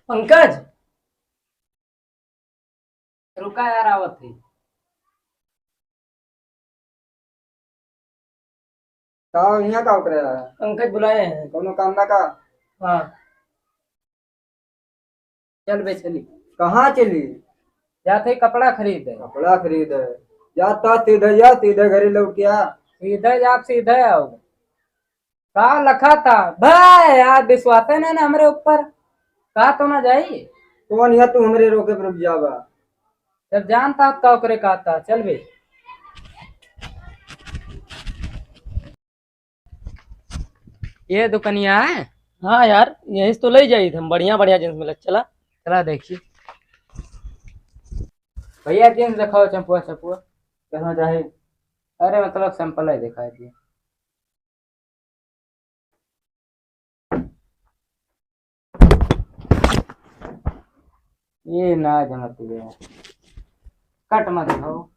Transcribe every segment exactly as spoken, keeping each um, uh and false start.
पंकज, रुका यार, आवत ही। का हो, यहाँ का करे है? पंकज बुलाए हैं। कौनो काम ना का? हाँ। चल बे, चली। कहाँ चली? जात ही कपड़ा खरीदे। कपड़ा खरीदे? जाता सीधे जा, सीधे घरे लौट के आ। सीधे जाब, सीधे आओ। का लखा था? भाई, यार, विश्वासे ना, ना हमरे ऊपर। का तो ना जाई? कौन है तू हमरे रोके पर रुक जावा? जब जानता तो का करे कहता, चल बे। ये दुकनिया है? हाँ यार, यही से तो ले जाई हम, बढ़िया बढ़िया जींस मिलत। चला। चला देखी। भैया, जींस दिखाओ, चंपुआ, चंपुआ। कैसा चाहे? अरे, मतलब, simple है, दिखाई दिए। ये ना जमत गया, कट मत हो।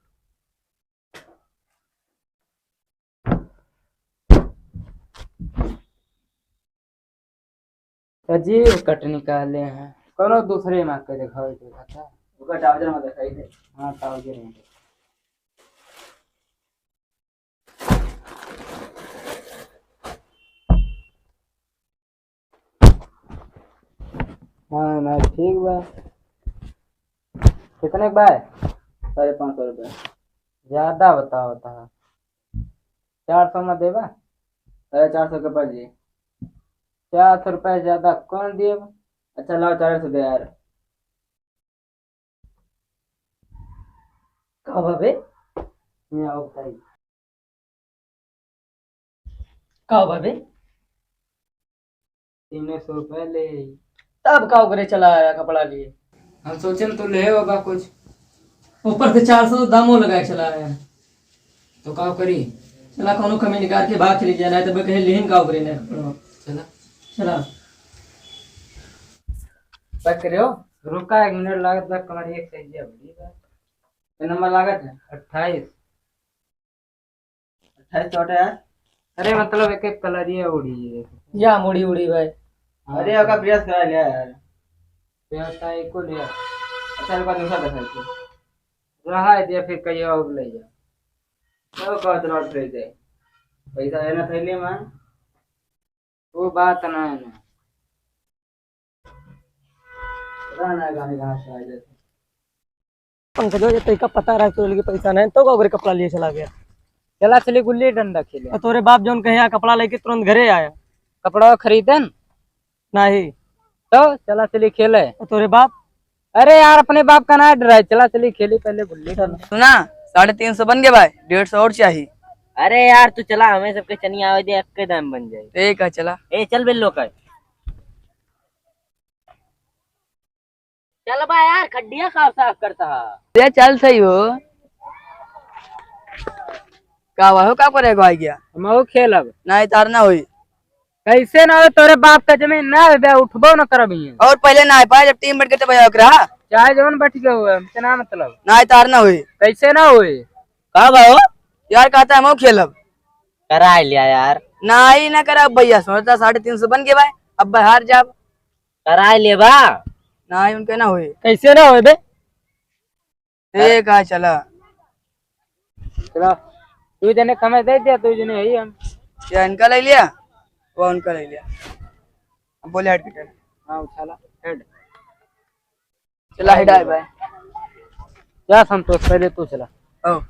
अजीब कट निकाले हैं, कौनो दूसरे में के दिखाओ, देखा था। ओकर trouser में दिखाई दे। हाँ, trouser में। हाँ, ना, ठीक बा। कितने के बा? साढ़े पाँच सौ रुपया। ज्यादा बताओ था। चार सौ में देबा? साढ़े चार सौ के पड़ जी। चार सौ रुपया ज्यादा कौन देब? अच्छा, लाओ, चार सौ दे यार। का बा बे? यहाँ आओ भाई। का बा बे? तीन सौ रुपया ले आई। तब का ओकरे चला आया कपड़ा लिए? हम सोचन तो ले होगा कुछ। ऊपर से चार सौ दामो लगाए चला आया। तो का करी? चला, कौनो कमी निकाल के भाग चली जाए, नहीं तो बे कहे लिहिन का ओकरे ने कपड़ा। चला। चला। पकड़ो, रुका एक मिनट, लागत बा कमर एक सही है, बड़ी बात। ये नंबर लागत है? अट्ठाईस। अट्ठाईस तो हटे यार। अरे, मतलब, एक एक colour ये उड़ी है। या मुड़ी उड़ी भाई। हाँ, अरे, ओका press करा लिया यार। व्यवस्था एको लिया। अच्छा, एक बार दूसरा दिखा दे। रहा है, दिया फिर कहियो और ले जा। तो का तरह से दे। पैसा है ना थैली में? वो बात ना है ना। पता ना गाने कहाँ से आ जाते। पंकजवा, जब तैका पता रहा तोरे लगे पैसा नहीं, तो का ओकरे कपड़ा लिए चला गया? चला चली गुल्ली डंडा खेले। और तोरे बाप जौन कहे, "यहाँ कपड़ा लेके तुरंत घरे आया।" कपड़ा खरीदन? नहीं। तो चला चली खेले। और तोरे बाप? अरे यार, अपने बाप का ना डराए, चला चली खेली पहले गुल्ली डंडा। सुना, साढ़े तीन सौ बन गए भाई, डेढ़ सौ और चाहिए। अरे यार, तू चला, हमें सबके चनिया आवे दे, अक्के दाम बन जाए। ठीक है, चला। ए, चल बेल्लो का। चल बा यार, खड्डिया का साफ करता है। ये चल सही हो। का हुआ हो, का करे को आ गया? हम वो खेलब। नहीं, तार ना होई। कैसे ना हो, तोरे बाप का जमीन ना है बे, उठबो ना करब हियां। और पहले ना है पाए, जब टीम बैठ के तो भैया ओकरा। चाहे जवन बैठ गए हुए, हमसे ना मतलब। नहीं, तार ना होई। कैसे ना होई? का भाई हो? यार कहता है हम वो खेलब। करा लिया यार। नहीं ना करा भैया, सोचता साढ़े तीन सौ बन गए भाई, अब भाई हार जाब। कराए लेबा? नाहीं, उनके ना होए। कैसे ना होए बे? ठीक है, चला। चला, दो जने कमे दे दिया, दो जने है ही हम। या इनका ले लिया, वो उनका ले लिया। अब बोले हेड के चल। हाँ, उठाला, हेड। चला, हेड आए भाई। जा संतोष, पहले तू चला। ओ।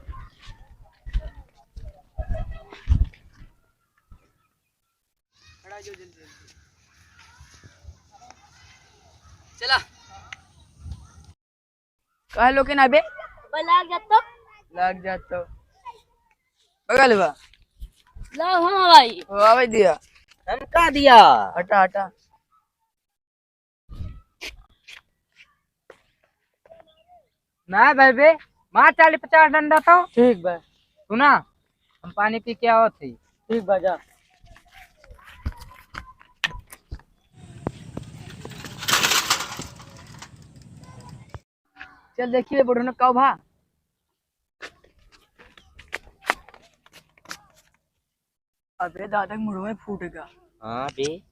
चला। काहे लोग के ना बे? बे लाग जात तो। लाग जात तो। बगल बा। लाओ हम भाई। ओ, आवे दिया। हम का दिया? हटा, हटा। ना भाई बे, मार चालीस पचास डंडा तो। ठीक बा। सुना, हम पानी पी के आवत ही। ठीक बा, जा। चल देखिए बुढ़नो का भा। अबे दादा के मुड़वा फूटेगा। हाँ बे।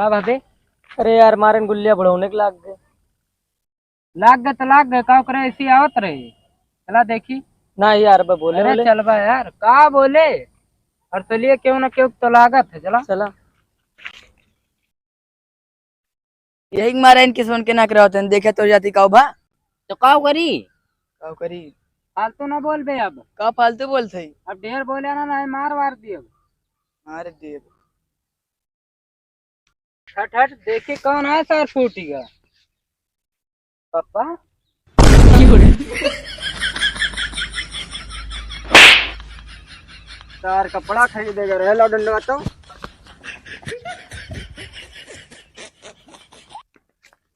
का भाभी? अरे यार, मारन गुल्लिया बढ़ौने के लाग गए। लाग गए तो लाग गए, का करे, ऐसी आवत रहे। चला देखी। ना यार, बे बोले अरे बोले। चल बा यार, का बोले? और चलिए, क्यों ना क्यों तो लागत है, चला। चला। यही के मारे इनके सोन के ना करावत हैं, देखे तो जाती काऊ बा। तो काऊ करी? काऊ करी? फालतू ना बोल बे अब। का फालतू बोलत है? अब ढेर बोले ना, ना मार वार दिए। मार दिए। हट हट, देखी कौन है सार फूटी का। पापा। सार कपड़ा खरीदेगा रहे लौडन तो।